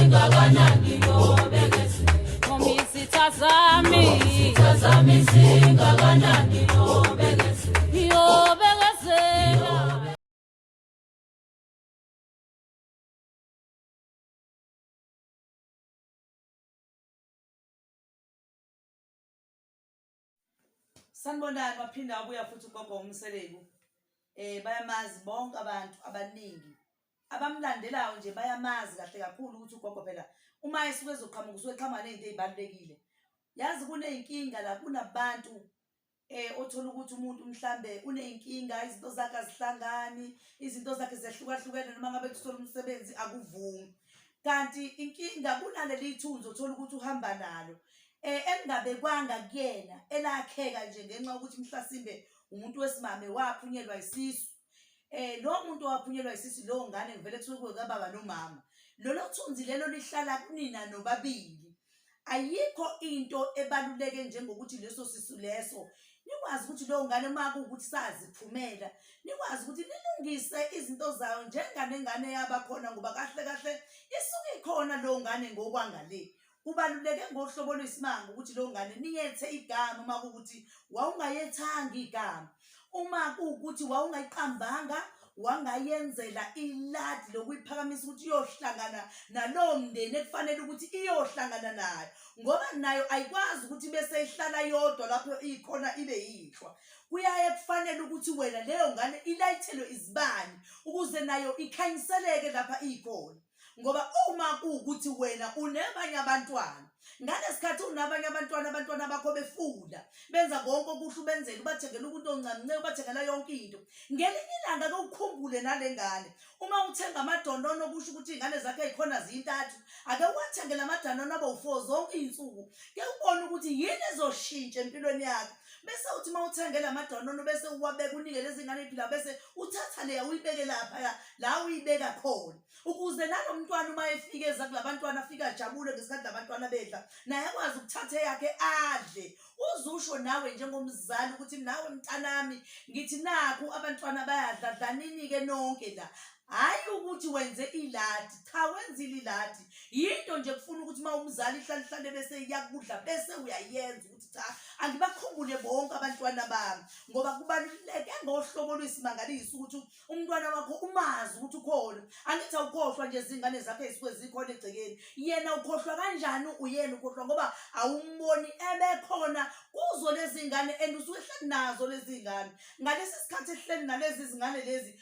Singakanani nobekezela. Noma izitha zami. Izitha zami singakanani nobekezela. Ngiyobekezela. Sanibonani waphinda wabuya futhi ugogo uMseleku. Bayamazi bonke abantu abaningi abamlandelayo nje bayamazi kahle kakhulu ukuthi ugogo phela uma esuke ezoqhamuka usuke eqhamuka nezinto ezibalulekile. Yazi kuney'nkinga la kunabantu othola ukuthi umuntu mhlambe uney'nkinga izinto zakhe azihlangani izinto zakhe zehlukahlukene noma ngabe kuthola umsebenzi akuvumi. Kanti inkinga kunaleli thunzi othola ukuthi uhamba nalo elingabekwanga kuyena elakheka nje ngenxa yokuthi mhlasimbe umuntu wesimame waphunyelwa isisu. Lo muntu owaphunyelwa isisu lowo ngane kuvele kuthiwe kuwe kababa nomama. Lolo thunzi lelo lihlala kunina nobabili. Ayikho into ebaluleke njengokuthi leso sisu leso nikwazi ukuthi leyo ngane uma kuwukuthi saziphumela nikwazi ukuthi nilungise izinto zayo njenganengane yabakhona ngoba kahle kahle isuke ikhona leyo ngane ngokwangale. Kubaluleke ngohlobo oluyisimanga ukuthi leyo ngane niyethe igama uma kuwukuthi wawungayethanga igama. Uma kuwukuthi wawungayiqambanga wangayenzela iladi lokuyiphakamisa ukuthi iyohlangana nalowo mndeni ekufanele ukuthi iyohlangana nayo ngoba nayo ayikwazi ukuthi bese ihlala yodwa lapho ikhona ibe yinhlwa. Kuyaye kufanele ukuthi wena leyo ngane ilayithelwe izibani ukuze nayo ikhanyiseleke lapha ikhona. Ngoba uma kuwukuthi wena unabanye abantwana ngalesikhathi unabanye abantwana abantwana bakho befunda benza konke okuhle ubenzela ubathengela ukuntu oncamnce ubathengela yonke into ngelinye ilanga ke ukhumbule nale ngane uma uthenga amadonono kusho ukuthi iy'ngane zakhe ey'khona ziyintathu ake uwathengele amadanono abe u-four zonke iy'nsuku ke ubone ukuthi yini ezoshintsha empilweni yakho bese uthi uma uthengela amadonono bese uwabeka unike lezi ngane ey'phila bese uthatha leya uyibeke laphaya la uyibeka khona ukuze nalo mntwana uma efika eza kulabantwana afike ajabule ngesikhathi labantwana bedla naye akwazi ukuthatha eyakhe adle uzusho nawe njengomzali ukuthi nawe mntanami ngithi nakhu abantwana bayadla dlanini-ke nonke la hhayi ukuthi wenze iladi cha wenzile iladi yinto nje kufuna ukuthi uma umzali ihlale ihlale bese iyakudla bese uyayenza ukuthi cha angibakhumbule bonke abantwana bami ngoba kubaluleke ngohlobo oluyisimangaliso ukuthi umntwana wakho umazi ukuthi ukhona angithi awukhohlwa nje izingane zakhe ezisuke zikhona egcekeni yena ukhohlwa kanjani uyena ukhohlwa ngoba awumboni ebekhona kuzo lezi ngane and usuke ehleli nazo lezi ngane ngalesi sikhathi ehleli nalezi zingane lezi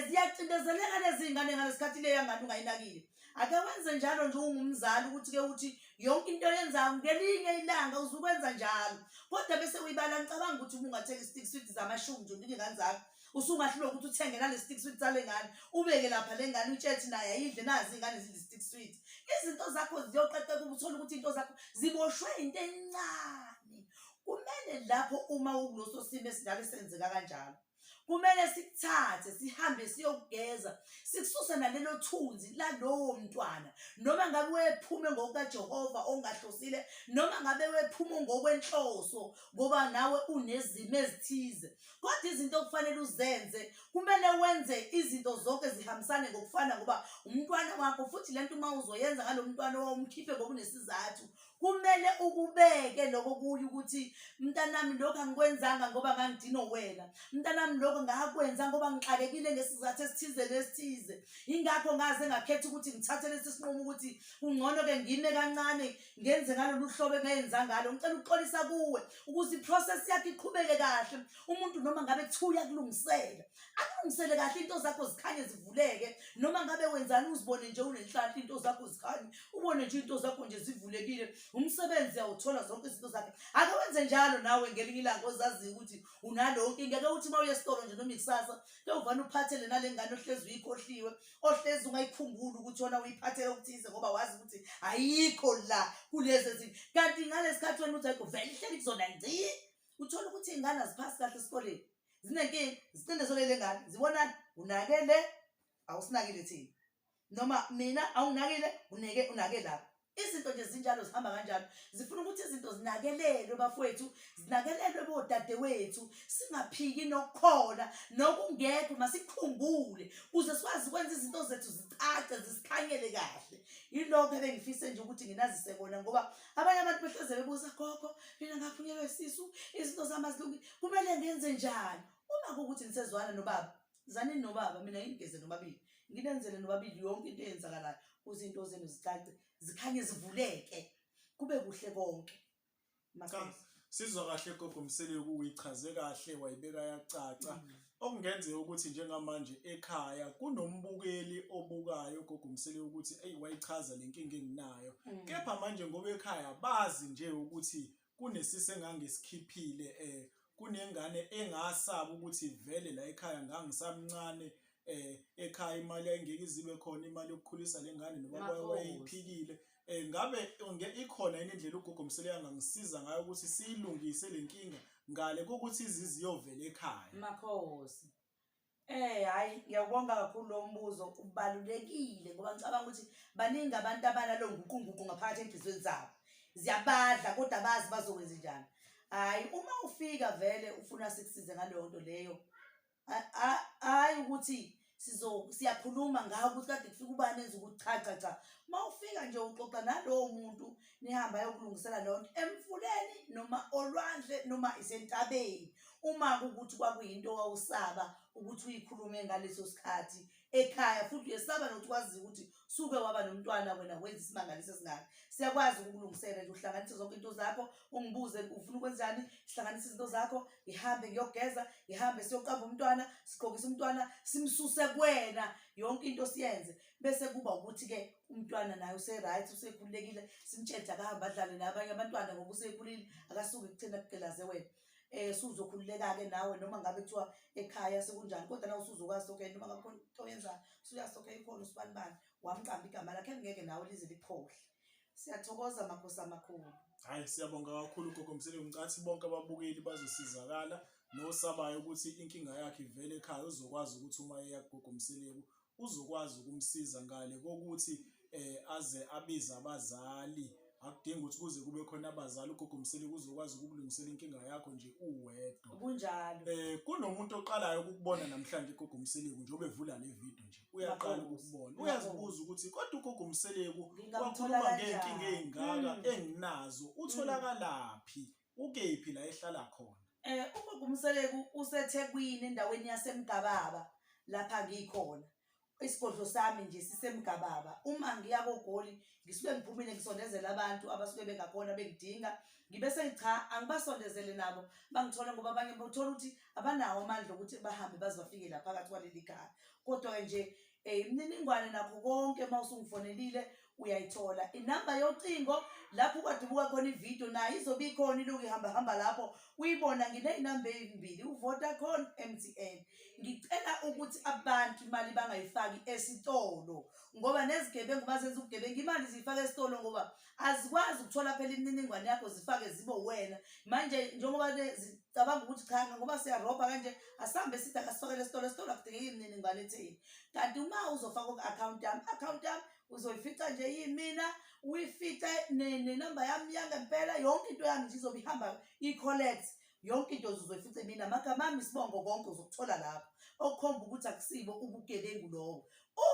ziyacindezeleka lezi ngane ngalesikhathi leya ngane ungayinakile ake wenze njalo nje ungumzali ukuthi ke uthi yonke into oyenzayo ngelinye ilanga uzukwenza njalo kodwa bese uyibala ngicabanga ukuthi uma ungathenga i-stick sweet zamashumi nje unike ingane zakho usungahlulwa ukuthi uthenge nale stick sweet sale ngane ubeke lapha le ngane utshethi naye ayidle nazi ingane zidle stick sweet izinto zakho ziyoqeqeka uthole ukuthi into zakho ziboshwe into encane kumele lapho uma ukuloso simo esinjalo esenzeka kanjalo kumele sikuthathe sihambe siyokugeza sikususe nalelo thunzi lalowo mntwana noma ngabe wephume ngokukaJehova ongahlosile noma ngabe wephume ngokwenhloso ngoba nawe unezimo ezithize kodwa izinto okufanele uzenze kumele wenze izinto zonke zihambisane ngokufana ngoba umntwana wakho futhi lento uma uzoyenza ngalo mntwana owawumkhiphe ngokunesizathu kumele ukubeke lokho kuye ukuthi mntanami lokho angikwenzanga ngoba ngangidino wena mntanami lokho ngakwenza ngoba ngixakekile ngesizathu esithize nesithize ingakho ngaze ngakhetha ukuthi ngithathe lesi sinqumo ukuthi kungcono-ke ngime kancane ngenze ngalolu hlobo engenza ngalo ngicela ukuxolisa kuwe ukuze iprocess yakho iqhubeke kahle umuntu noma ngabe kuthiwa uyakulungisela akulungisele kahle into zakho zikhanye zivuleke noma ngabe wenzani uzibone nje unenhlanhla into zakho zikhanye ubone nje into zakho nje zivulekile umsebenzi uyawuthola zonke izinto zakhe ake wenze njalo nawe ngelinye ilanga ozaziyo ukuthi unalowo nkinga ke uthi uma uye esitolo nje noma ikusasa ke uvane uphathele nale ngane ohlezi uyikhohliwe ohlezi ungayikhumbuli ukuthi wona uyiphathele okuthize ngoba wazi ukuthi ayikho la kulezi ezinye kanti ngalesikhathi wena uthi ayikho vele ihleli kuzona ngci uthola ukuthi iy'ngane aziphasi kahle esikoleni zinenkinga zicindezelwe le ngane zibonani unake le awusinakile thina noma mina awunakile uneke unake lapha. Izinto nje zinjalo zihamba kanjalo. Zifuna ukuthi izinto zinakelelwe bafowethu, zinakelelwe bodadewethu, singaphiki nokukhona nokungekho masikhumbule ukuze sikwazi ukwenza izinto zethu zicace zisikhanyele kahle. Yilokho ebengifise nje ukuthi nginazise kona ngoba abanye abantu behleze bebuza gogo mina ngaphunyelwa isisu izinto zami azilungi kumele ngenze njani? Uma kuwukuthi nisezwana nobaba zanini nobaba mina ngingigeze nobabili nginenzele nobabili yonke into eyenzakalayo ukuze into zenu zicace zikhanye zivuleke kube kuhle konke Cha, sizwa kahle gogo Mseleku uyichaze kahle wayibeka yacaca. Okungenzeka ukuthi njengamanje ekhaya kunombukeli obukayo gogo Mseleku ukuthi eyi wayichaza le nkinga enginayo. Kepha manje ngoba ekhaya bazi nje ukuthi kunesisi engangisikhiphile eh kunengane engasaba ukuthi vele la ekhaya ngangisamncane eh ekhaya imali yayingeke izibe khona imali yokukhulisa lengane nobaba wayeyiphikile eh ngabe ikhona yini indlela ugogo Msele angangisiza ngayo ukuthi siyilungise lenkinga ngale kokuthi iziziyovela ekhaya? Makhosi. Eh hayi ngiyawubonga kakhulu lo mbuzo ubalulekile ngoba ngicabanga ukuthi baningi abantu abanalo nguqunguqu ngaphakathi enhliziyweni zabo. Ziyabadla kodwa abazi bazokwenza njani. Hayi uma ufika vele ufuna sikusize ngaleyo nto leyo hayi ukuthi sizo siyakhuluma ngawo ukuthi kade kufika ubani enza ukuthi cha cha cha uma ufika nje uxoxa nalowo muntu nihamba yokulungisela leyo nto emfuleni noma olwandle noma isentabeni uma kukuthi kwakuyinto owawusaba ukuthi uyikhulume ngaleso sikhathi ekhaya futhi uyesaba nokuthi wazi ukuthi suke waba nomntwana wena wenza isimangaliso esingaka siyakwazi ukukulungisela nje uhlanganise zonke into zakho ungibuze ufuna ukwenzani sihlanganise izinto zakho ngihambe ngiyogeza ngihambe siyoqamba umntwana sigqokise umntwana simsuse kuwena yonke into siyenze bese kuba ukuthi-ke umntwana naye use-right usekhululekile simtshele akahambe adlale nabanye abantwana ngoba usekhulile akasuke kuthena kugqilaze wena eh suzokhululeka-ke nawe noma ngabe kuthiwa ekhaya sekunjani kodwa nawe usuzokwazi okay noma ngabe khona into oyenzayo usuyazi okay ikhona usibanibani wamqamba igama lakhe elingeke nawe lize likukhohle siyathokoza makhosi amakhulu. Hayi siyabonga kakhulu gogo Mseleku ngicathi bonke ababukeli bazosizakala nosabayo ukuthi inkinga yakhe ivele ekhaya uzokwazi ukuthi uma eya kugogo Mseleku uzokwazi ukumsiza ngale kokuthi eh aze abize abazali akudingi ukuthi kuze kube khona abazali ugogo Mseleku uzokwazi ukukulungisela inkinga yakho nje uwedwa. Kunjalo. Eh kunomuntu oqalayo ukukubona namhlanje gogo Mseleku njengoba evula le video nje uyaqala ukukubona uyazibuza ukuthi kodwa ugogo Mseleku Ngingamthola wakhuluma kanjani? ngey'nkinga ey'ngaka enginazo Mm. utholakalaphi ukephi la ehlala khona? Eh ugogo uMseleku useThekwini endaweni yaseMgababa lapha ngikhona. Isigodlo sami nje siseMgababa. Uma ngiya koGoli ngisuke ngiphumile ngisondezela abantu abasuke bengakhona bengidinga. Ngibe sengicha angibasondezele nabo bangithole ngoba abanye uthola ukuthi abanawo amandla okuthi bahambe baze bafike la phakathi kwaleli khaya. Kodwa-ke nje imininingwane nakho konke uma usungifonelile uyayithola inamba yocingo lapho ukade ubuka khona ividiyo nayo izobe ikhona iloku ihambahamba lapho uyibona nginey'namba ey'mbili uVodacom M_T_N. Ngicela ukuthi abantu imali bangayifaki esitolo ngoba nezigebengu uma zenza ubugebengu imali ziyifaka esitolo ngoba azikwazi ukuthola phela imininingwane yakho zifake zibe uwena. Manje njengoba zicabanga ukuthi cha ngoba siyarobha kanje asihambe sithi akasifakele esitolo, esitolo akudingeki imininingwane etheni. Kanti uma uzofaka ku-akhawunti yami, i-akhawunti yami uzoyifica nje yimina uyifice nenamba yami yangempela yonke into yami nje izobe ihamba i-collect yonke into uzoyifica imina amagama ami isibongo konke uzokuthola lapho okukhomba ukuthi akusibo ubugebengu lobo.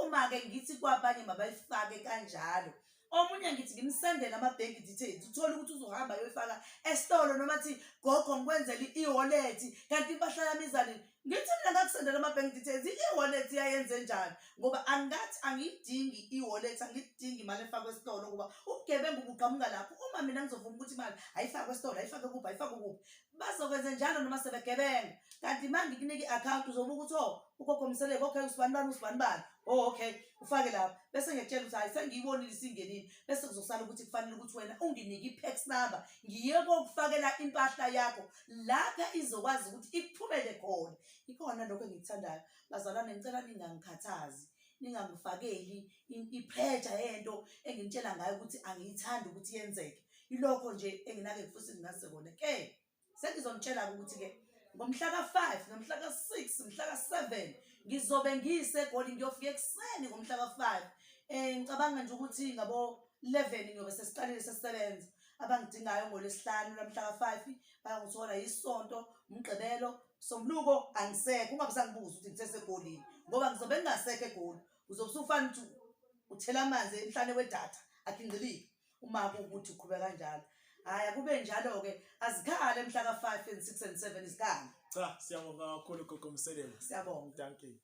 Uma-ke ngithi kwabanye mabayifake kanjalo omunye ngithi ngimsendele ama-bank details uthole ukuthi uzohamba ayoyifaka esitolo noma athi gogo ngikwenzele i-wallet kanti impahla yami iza nini ngithi mina ngakusendela ama-bank details i-wallet iyayenze njani ngoba angathi angiyidingi i-wallet angiyidingi imali efakwe esitolo ngoba ubugebengu buqhamuka lapho uma mina ngizovuma ukuthi imali ayifakwe esitolo ayifakwe kuphi ayifakwe kuphi bazokwenze njalo noma sebegebenga kanti uma ngikunika i-akhawunti uzobuka ukuthi o oh, ugogo Mseleku okay usibani bani usibani bani oh okay ufake lapho bese ngiyakutshela ukuthi hayi sengiyibonile isingenile bese kuzosala ukuthi kufanele ukuthi wena unginike i-pax number ngiye kokufakela impahla yakho lapha izokwazi ukuthi ikuphumele khona ikhona lokho engikuthandayo bazalwane ngicela ningangikhathazi ningangifakeli i-pressure yento enginitshela ngayo ukuthi angiyithandi ukuthi yenzeke Ilokho nje enginake futhi ngingase kona. Ke sengizonitshela ukuthi ke ngomhla ka-5 nomhla ka-6 mhla ka-7 ngizobe ngiseGoli ngiyofika ekuseni ngomhla ka-5. Eh ngicabanga nje ukuthi ngabo 11 ngiyobe sesiqalile sesisebenza. Abangidingayo ngolwesihlanu lamhla ka-5 bayangithola yisonto, umgqibelo, sombuluko angisekho ungabe usangibuza ukuthi ngisesegolini ngoba ngizobe ngingasekho egoli. Uzobe usufana ukuthi uthela amanzi emhlane wedatha akhingqilike uma kuwukuthi uqhubeka kanjalo. Hhayi akube njalo-ke azikhale mhla ka-5 and 6 and 7 izikhale. Cha, siyabonga kakhulu Gogo Mseleku. Siyabonga. Thank you.